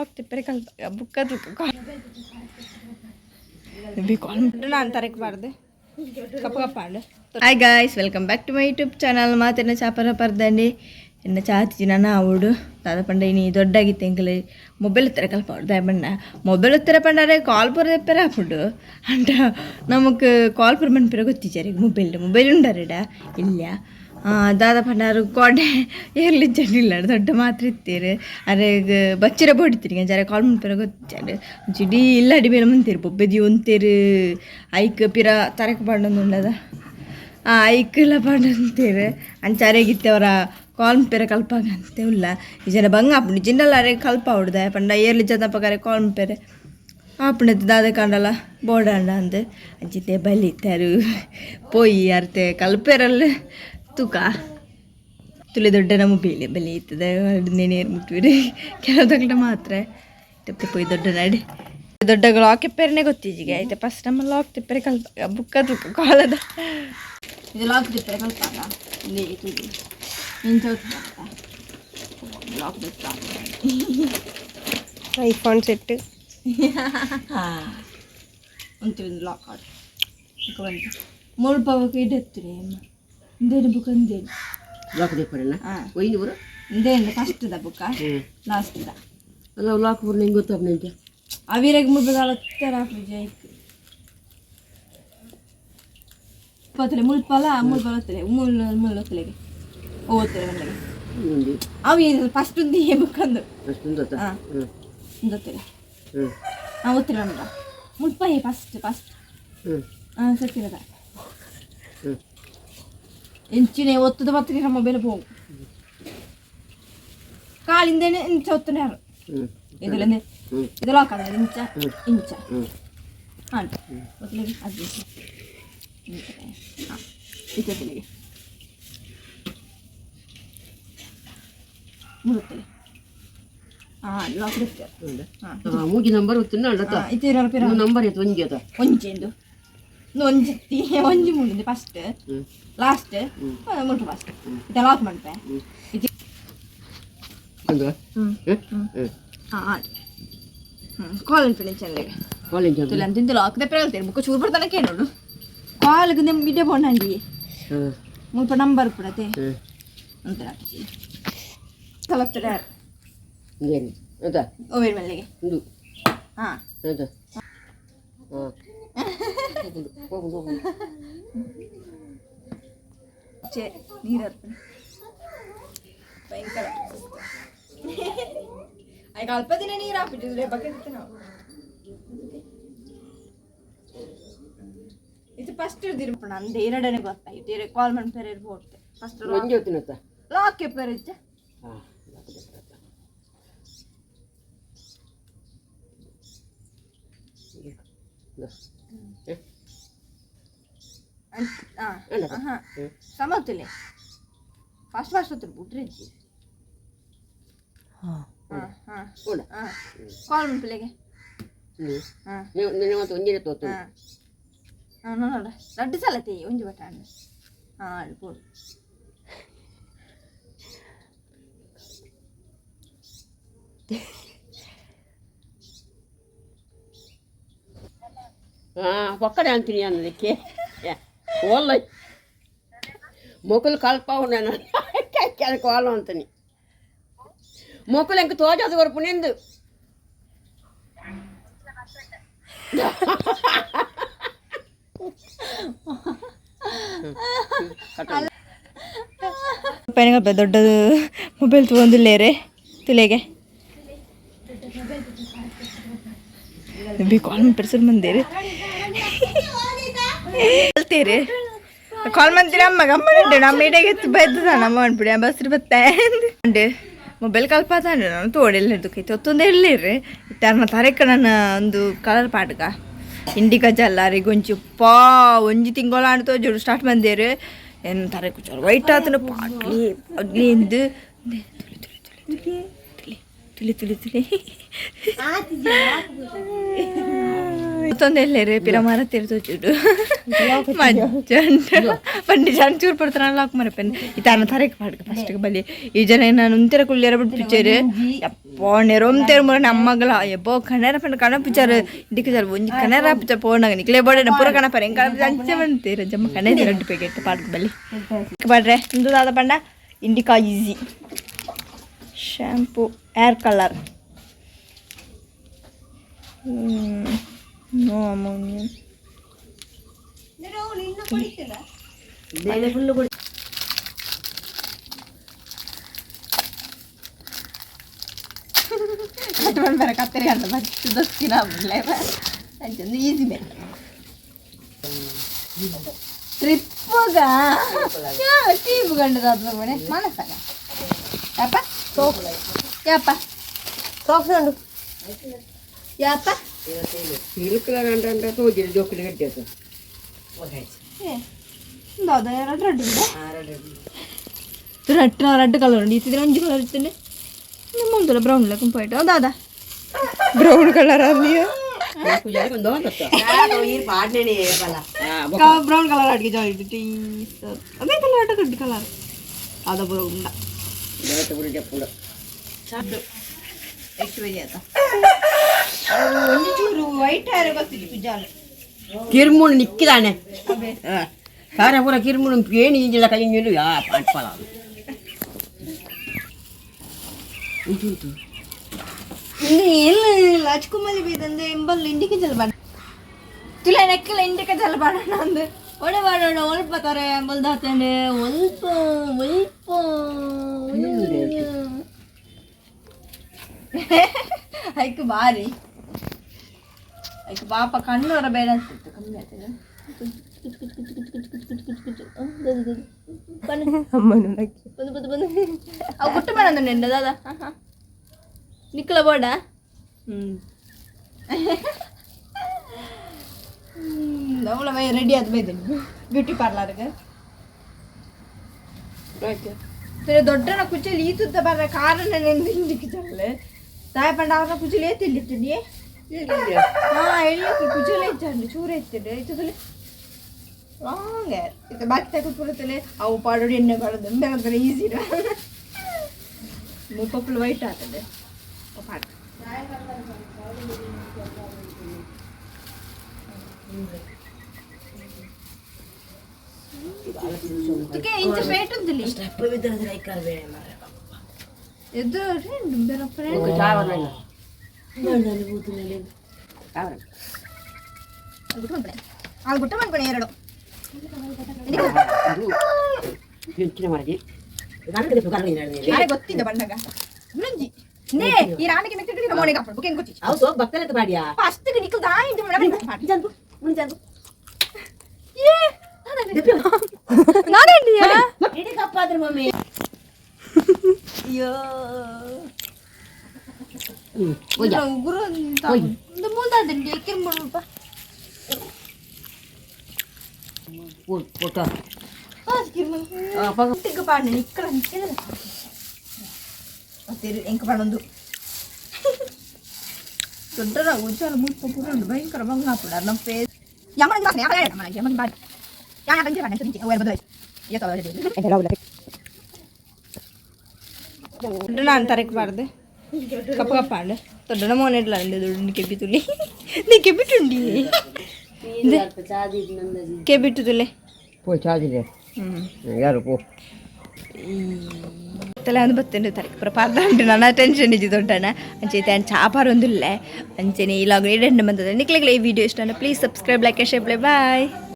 Lock ತಿಪ್ಪರೆ ಕಲ್ಪ ಬುಕ್ಕ ತುಕ್ಕ ನಾನು ತರಕಬಾರ್ದು ಕಪ್ಪ ಕಪ್ಪಾಂಡು. Hi guys, welcome back to my YouTube channel. ಮಾತೆನ್ನ ಚಾಪರ ಪರ್ದಂಡಿ ಎನ್ನ ಚಾತಿ ನನ್ನ ಆವಡು ದಾದ ಪಂಡ ಇನಿ ದೊಡ್ಡಾಗಿತ್ತು ಎಂಕಲೆ ಮೊಬೈಲ್ ಉತ್ತರ ಕಲ್ಪ ದಾಯ ಬಣ್ಣ ಮೊಬೈಲ್ ಉತ್ತರ ಪಂಡಾರೆ ಕಾಲ್ ಪೂರ ತೆಪ್ಪರೆ ಆಪುಂಡು ಅಂಡ ನಮಕ್ ಕಾಲ್ ಪೂರ ಮನ್ಪಿರ ಗೊತ್ತಿಜಾರೆ. ಮೊಬೈಲ್ ಮೊಬೈಲ್ ಉಂಡಾರೆಡ ಇಲ್ಲ. ದಾದ ಪಂಡಾರು ಕೋಡೆ ಏರ್ಲಿ ಇಲ್ಲ, ದೊಡ್ಡ ಮಾತ್ರ ಇತ್ತೀರು. ಅರೆಗ್ ಬಚ್ಚಿರ ಬೋಡಿತ್ತೀರಿ ಜರ ಕಾಲ್ ಮನ್ಪಿರ ಗೊತ್ತಿಜಾರೆ. ಇಡೀ ಇಲ್ಲ ಅಡಿ ಮೇಲೆ ಮುಂತೀರು ಬೊಬ್ಬೆದಿ ಉಂತೇರು. ಐಕ್ ಪಿರ ತರಕ್ ಪಂಡೊಂದುಂಡದ ಐಕ್ಲ ಪಂಡೊಂತೇರು. ಅಂಚ ಅರೆಗಿತ್ತವರ ಕಾಲ್ ಪೇರ ಕಲ್ಪಾಗ ಅಂತೆ ಉಲ್ಲ. ಈ ಜನ ಬಂಗ ಆಪುಂಡು ಜಿಂಡಲ ಅರೆ ಕಲ್ಪ ಆವಡ್ದ ಪಂಡ ಏರ್ಲಿ ಜನ ಪಗಾರೆ ಕಾಲ್ ಪೇರೆ ಆಪುಂಡು. ದಾದ ಕಂಡಲ ಬೋಡಾಂಡ ಅಂದ್ ಅಂಚಿತ್ತೆ ಬಲಿತಾರು ಪೋಯಿ ಅರ್ತೆ ಕಲ್ಪೆರಲ್ಲ ತೂಕ ತುಲೆ ದೊಡ್ಡ ನಮ್ಮ ಬೇಲೆ ಬಲಿ ಇರ್ತದೆ. ನೇರು ಮುಟ್ವಿರಿ ಕೆಲವು ಮಾತ್ರ ತಪ್ಪೆ ಪೋಯಿ ದೊಡ್ಡ ನಡಿ ದೊಡ್ಡ ಲಾಕ್ ತಿಪ್ಪೆರನೆ ಗೊತ್ತಿಜಿಗೆ ಆಯ್ತಾ. ಫಸ್ಟ್ ನಮ್ಮ ಲಾಕ್ ತಿಪ್ಪರೆ ಕಲ್ಪ ಬುಕ್ಕ ತೂಕ ಕಾಲದ ಇದು ಲಾಕ್ ತಿಪ್ಪರೆ ಕಲ್ಪಾಗ ಇಲ್ಲಿ ಇಂಚ ಲಾಕ್. IPhone set. ಒಂದು ಲಾಕ್ ಆಡು ಬುಕ್ಕ ಬಂತು ಮುಲ್ಪ ಇಡೆತ್ತುರಿ ಅಮ್ಮ. ಇಂದೇನು ಬುಕ್ ಅಂದೇನು? ಲಾಕ್ ದೇಪರನ? ಹಾಂ. ಒಯ್ದು ಬರ. ಇಂದೇನು ಫಸ್ಟ್ದ ಬುಕ್ಕ ಲಾಸ್ಟ್ದ. ಅಲ್ಲ, ಲಾಕ್ ಬರ ನಿಂಗೆ ಗೊತ್ತಾಪ ನಿಂಗೆ? ಅವಿರಗ್ ಮುಲ್ಪ ದಾಲ ಐಕ್ ಪತ್ತಲೆ ಮುಲ್ಪಲ ಮುಲ್ಪ ಒತ್ತಲೆ ಮುಳ್ಳು ಮುಳ್ಳು ಒತ್ತಲೆಗೆ ಓದ್ತಾರೆ ಬಂದಾಗ. ఉంది. ಅವು ಫಸ್ಟ್ ಒಂದು ಬುಕ್ ಅಂದು. ಫಸ್ಟ್ ಒಂದು. ಹಾಂ. ಹ್ಞೂ. ಒಂದೊತ್ತಲೆ. ಹ್ಞೂ. ಹಾಂ, ಒತ್ತಿರ ಬಂದ ಮುಲ್ಪ ಫಸ್ಟ್ ಫಸ್ಟ್. ಹ್ಞೂ. ಹಾಂ, ಸತ್ತಿರದ. ಹ್ಞೂ. ಎಂಚಿನ ಒತ್ತದ ಬತ್ತಿನ ಮೊಬೈಲ್ ಹೋಗು ಕಾಲಿಂದೇನೆ ಇಂಚ ಒತ್ತನೆ ಯಾರು. ಹ್ಞೂ. ಇದಲ್ಲೇ. ಹ್ಞೂ. ಇದು ಲಾಕ್ ಅದ ಇಂಚ ಇಂಚ. ಹ್ಞೂ. ಹಾಂ, ಒತ್ತಲಿಗೆ ಅದು ಹಾಂ ಇತ್ತಲಿಗೆ ಮುಳುತ್ತಲೆ. ಹಾಂ, ಲಾಕ್ ಇರ್ತಾರೆ. ಹಾಂ. ಹಾಂ, ಮೂಜಿ ನಂಬರ್ ಒತ್ತಿನ ಅಲ್ಲತ್ತ? ಇತ್ತಿರ ಪಿರ. ನಂಬರ್ ಇತ್ತು ಒಂಜಿ ಅದ. ಒಂಜಿ ಇಂದು ಒಂಜಿ ಒಂಜಿ ಮೂರು ಫಸ್ಟ್. ಹ್ಞೂ. ಲಾಸ್ಟ್ ಮುಲ್ಟು ಫಸ್ಟ್ ಇದು ಲಾಕ್ ಮಾಡ್ತೆ. ಒಂದು. ಹ್ಞೂ. ಹ್ಞೂ ಹ್ಞೂ. ಹಾಂ ಹ್ಞೂ, ಕಾಲ್ ಅನ್ಪಿಣಿ ಚೆನ್ನಿಗೆ. ಕಾಲೇಜ್. ತುಲೆ ಅಂತ ಲಾಕ್ ದೆಪ್ಪರೆ ಹೇಳ್ತೇನೆ. ಬುಕ್ಕ ಚೂರು ಬರ್ತಾನೆ ಕೇಳೋಡು ಕಾಲ್ಗೆ ನಿಮ್ಗೆ ಇಡೇ ಬೋಂಡಂಡಿ. ಹ್ಞೂ. ಮುಲ್ಪ ನಂಬರ್ ಪುಡತೆ. ಹ್ಞೂ. ಅಂತರ ಕಲಕ್ತದೆ. ಏನು ಅದ? ಓವೇರ್ ಮಲ್ಲಿಗೆ. ಒಂದು. ಹಾಂ. ಅದ ಹಾಂ, ಹೋಗು ಹೋಗು. ಚೆ ನೀರು ಅರ್ಪಣೆ ಭಯಂಕರ ಈಗ ಅಲ್ಪ ದಿನ ನೀರು ಹಾಕ್ಬಿಟ್ಟಿದ್ರೆ ಬಕೆಟ್ ನಾವು ಇದು ಫಸ್ಟ್ ಇರ್ದಿರಪ್ಪ ನಂದು ಎರಡನೇ ಗೊತ್ತಾಯ್ತು. ಎರಡು ಕಾಲ್ ಮಾಡಿ ಪೇರೆ ಇರ್ಬೋದು ಫಸ್ಟ್. ಒಂಜಿ ಹೊತ್ತಿನತ್ತ. ಲಾಕ್ ಪೇರಿಚ್ಚ. ಹಾಂ, ಲಾಕ್ ದೆಪ್ಪರತ್ತ. ಹಾಂ ಹಾಂ, ಸಮತ್ತಿಲ್ಲ. ಫಾಸ್ಟ್ ಫಾಸ್ಟ್ ಹೊತ್ತು ಬಿಟ್ರಿಜ್ಜಿ. ಹಾಂ ಹಾಂ. ಉಂಡ. ಹಾಂ, ಕಾಲ್ ಮಾಡ್ಪಿಲ್ಲೆಗೆ. ಹ್ಞೂ. ಹಾಂ. ನಿನ್ನೆ ಮತ್ತೆ ಒಂಜಿನೇ ತೋತು. ಹಾಂ ಹಾಂ, ನೋಡ ರಡ್ಡು ಸಲ ತೇಯಿ ಒಂಜಿ ಬಟಾಣಿ. ಹಾಂ, ಪೋಡು. ಹಾಂ, ಪಕ್ಕಡೆ ಅಂತೀನಿ ಅನ್ನೋದಕ್ಕೆ ಓಲ್ಲ ಮೊಕಲು ಕಲ್ಪಾವು. ನಾನು ಕಾಲು ಅಂತೀನಿ ಮೊಕಲು ಎಂಕ ತೋಜಾದ ಕೊರ್ಪುನೆಂದು. ಪೈನಗಲ್ಪ ದೊಡ್ಡದು ಮೊಬೈಲ್ ತೊಗೊಂದಿಲ್ಲೇರೆ ತುಲೆಗೆ ಬಿ ಕಾಲ್ ಪರ್ಸನ್ ಬಂದೇರಿ ಹೇಳ್ತೀರಿ. ಕಾಲ್ ಮಂದಿರ ಅಮ್ಮ ಗಮ್ಮನ ನಮ್ಮ ಇಡೆಗೆ ಬೈದ ನಮ್ಮ ಅನ್ಬಿಡಿ ಬಸ್ ಬತ್ತೆ ಅಂಡ್ ಮೊಬೈಲ್ ಕಲ್ಪಾತಾಂಡ. ನಾನು ತೋಡೆಲ್ಲ ದುಃಖ ತೊತ್ತೊಂದು ಎಲ್ಲಿರ್ರಿ ಇತ್ತಾರನ ತರೆಕ ನನ್ನ ಒಂದು ಕಲರ್ ಪಾಡ್ಗ ಇಂಡಿಗಾ ಜಲ್ಲಾರಿ ಗೊಂಚಿ ಪಾ ಒಂಜಿ ತಿಂಗಳ ಆಂಡ್ ತೋಜೋಡು ಸ್ಟಾರ್ಟ್ ಬಂದೇರು. ಏನು ತರೆ ಕುಚೋರು ವೈಟ್ ಆತನ ಪಾಟ್ಲಿ ಅಗ್ಲಿಂದು ತುಳಿ ತುಳಿ ತುಳಿ ತುಳಿ ತುಳಿ ತುಳಿ ತುಳಿ. ತೊಂದೆಲ್ಲೇರು ಪಿರ ಮರ ತಿರ್ತೋಚುಡು ಮಜ್ಜಂಡ ಪಂಡಿ ಜನ ಚೂರು ಪಡ್ತಾನ ಲಾಕ್ ಮರಪೆನ್ ಈ ತಾನ ತರಕ್ ಪಾಡ್ಕ ಫಸ್ಟ್ ಬಲಿ ಈ ಜನ ನಾನು ಉಂತೆರ ಕುಳ್ಳಿಯರ ಬಿಟ್ಟು ಪಿಕ್ಚರ್ ಯಪ್ಪೋ ನೆರೊಂತೆರ್ ಮುರ ನಮ್ಮಗಲ ಎಬ್ಬೋ ಕಣರ ಪಂಡ ಕಣ ಪಿಕ್ಚರ್ ಇಂಡಿಕ ಜಲ್ ಒಂಜಿ ಕಣರ ಪಿಕ್ಚರ್ ಪೋಣಗ ನಿಕ್ಲೆ ಬೋಡೆ ಪೂರ ಕಣ ಪರ ಎಂಕಣ ಅಂಚೆ ಬಂತೀರ ಜಮ್ಮ ಕಣ ರಡ್ಡು ಪೇಗೆಟ್ ಪಾಡ್ಕ ಬಲಿ ಪಾಡ್ರೆ ಇಂದು ದಾದ ಪಂಡ Indica easy shampoo hair colour no ammonia. ಕಟ್ಕೊಂಡ್ ಕತ್ತರಿ ಅಂತ ಮತ್ತೆ ದೊಸ್ಕಿನ ಅಂಚೊಂದು ಈಸಿ ಮೇಲೆ ಟ್ರಿಪ್ಪುಗ ಟೀಪು ಗಂಡದ ಮನೆ ಮಾನಸಾಗ ಯಪ್ಪ ಯಪ್ಪ ಸಾಕ್ಸ್ ಉಂಡು. ಯಪ್ಪ. ಸಿಲ್ಕ್ ತೋಜಿರಿ ಜೋಕುಲಿ ಕಟ್ಟಿತ್ತು. ಹೌದಾ? ಎರಡು ರೆಡ್ ರೆಡ್ ರೆಡ್ ಕಲರ್ ಉಂಡು ಇತ್ತಿದ್ರೆ ಒಂಜಿ ಕಲರ್ ಇತ್ತಂಡೆ ಮುಂದಲ್ಲ ಬ್ರೌನ್ ಲೆಕ್ಕ ಪೋಯ್ತು. ಹೌದಾ? ಬ್ರೌನ್ ಕಲರ್ ಅಲ್ಲಿ ಬ್ರೌನ್ ಕಲರ್ ಅಡಿಗೆ ಜಾಯಿಟ್ ಟೀಸ್ ಅದೇ ಕಲರ್ ರೆಡ್ ಕಲರ್ ಅದ ಬ್ರೌನ್. ಒಂಜಿ ಚೂರು ವೈಟ್ ಹೇರ್ ಗೊತ್ತಿಲ್ಲ ಪುಜಾಲ. ಕಿರ್ಮುಣು ನಿಕ್ಕಿದಾನೆ ಖಾರ ಪೂರ ಕಿರ್ಮುಣು ಏನು ಇಂಜಿಲ್ಲ ಕೈ ಇಂಜಿಲ್ಲ ಯಾ ಪಾಟ್ಪಲ ಉಂಟು. ಇನ್ನು ಎಲ್ಲ ರಾಜ್ಕುಮಾರಿ ಬೇದಂದೆ ಎಂಬಲ್ ಇಂಡಿಕೆ ಜಲಬಾಣ ತುಲೆ ನೆಕ್ಕಲ ಇಂಡಿಕೆ ಜಲಬಾಣ ಅಂದು ಒಡೆ ಬಾಡೋಣ ಒಲ್ಪ ತಾರೆ ಎಂಬಲ್ ದಾತಂಡೆ ಒಲ್ಪ ಒಲ್ಪ ಐಕ್ ಬಾರಿ ಐಕ್ ಪಾಪ ಕಣ್ಣು ಹೊರ ಬೇಡ ಅನ್ಸುತ್ತೆ ಕಮ್ಮಿ ಆಗ್ತದೆ. ಬಂದು ಬಂದು ಬಂದು ಅವು ಗುಟ್ಟು ಬೇಡ ಅಂದ ದಾದಾ ನಿಕ್ಕಲ ಬೋಡ. ಅವಳ ರೆಡಿ ಆದ ಬೈದೇನೆ ಬ್ಯೂಟಿ ಪಾರ್ಲರ್ಗೆ ದೊಡ್ಡನ ಕುಚ್ಚಲಿ ಈತುದ್ದ ಬರ ಕಾರಣ ಇಂದಿಕ್ಕೆ ಚಲ್ಲೆ ತಾಯ ಪಂಡ ಅವರ ಕುಚ್ಚಲಿ ಏತಿಲ್ಲಿತ್ತು. ಹಾ ಎಲ್ಲಿ ಕುಚ್ಚಲಿ ಹೆಚ್ಚಂಡು ಚೂರು ಎತ್ತಿಡು ಇತ್ತುದಲ್ಲಿ ಲಾಂಗ್ ಹೇರ್ ಇತ್ತು ಬಾಕಿ ತಕ್ಕ ಪೂರತಲೆ ಅವು ಪಾಡೋಡು ಎಣ್ಣೆ ಪಾಡೋದು ಬೇರೆ ಈಸಿ ಮುಖ ವೈಟ್ ಆಗ್ತದೆ ಪಾಡ. ಇಂಚ ಸ್ಟ್ರೈಟ್ ಉಂಟಲ್ಲಿ ಎದ್ದು ಬೇರೆ ಫ್ರೆಂಡ್. ಅದು ಗುಟ್ಟ ಮಾಡ್ಕೊಳ್ಳಿ ಎರಡು. ಗೊತ್ತಿದ್ದ ಬಣ್ಣಗ ಮುಂಜಿ ನೇ ಈ ರಾಣಿಗೆ ಮೆತ್ತಿಗೆ ಮೋನೆಗೆ ಹಾಕೊಂಡು ಬುಕಿಂಗ್ ಗೊತ್ತಿ. ಅವು ಸೋಪ್ ಬರ್ತಲೇ ಬಾಡಿಯಾ. ಫಸ್ಟ್ ನಿಕ್ಕಲ್ ದಾಯಿ ಏ ನಾನೇಂಡಿಯಾ? ಇಡೀ ಕಪ್ಪಾದ್ರೆ ಮಮ್ಮಿ. ಅಯ್ಯೋ ಉಗುರು ಮುಂದಾದಂಡಿ ಕಿರ್ಮುಡುಪ. ಪಾಂಡೆ ನಿಕ್ಕಲ ಎಂಕ ಪಡೊಂದು ದೊಡ್ಡದ ಉಜ್ಜಾಲ ಮುಲ್ಪ ಪುರಂಡು ಭಯಂಕರ ಬಂಗ ಹಾಪುಡ ನಮ್ಮ ಫೇಸ್ ಯಮನ ಯಮನ ಯಮನ ಬಾಡಿ ಯಾ ತಂಜೆ ಬಾಡಿ ತಂಜೆ ಅವು ಬದಲಾಯಿಸಿ ನಾನು ತರಕ್ಕೆ ಬಾರ್ದು ಕಪ್ಪ ಕಪ್ಪ ದೊಡ್ಡ ಮೋನೆ ಇಡ್ಲ ದುಡ್ಡು ಕೆಬ್ಬಿ ತುಲಿ ನೀ ಕೆಬ್ಬಿಟ್ಟುಂಡಿ ಕೆಬ್ಬಿಟ್ಟು ತುಲೆ. ಪೋ ಚಾದಿದೆ ಯಾರು ಪೋ. ತಲೆ ಒಂದು ಬತ್ತೇನೆ ತರಕ್ಕೆ ಪುರ ಪಾರ್ದಾಂಡು ನನ್ನ ಟೆನ್ಷನ್ ಇಜ್ಜಿ ದೊಡ್ಡಣ್ಣ ಅಂಚೆ ತಾನು ಚಾಪಾರ ಒಂದಿಲ್ಲ ಅಂಚೆನೆ ಇಲಾಗ ಎಡೆ ಬಂದದ. ನಿಕ್ಲೆಗ್ಲೆ ಈ ವಿಡಿಯೋ ಇಷ್ಟ please subscribe, like, share. Bye.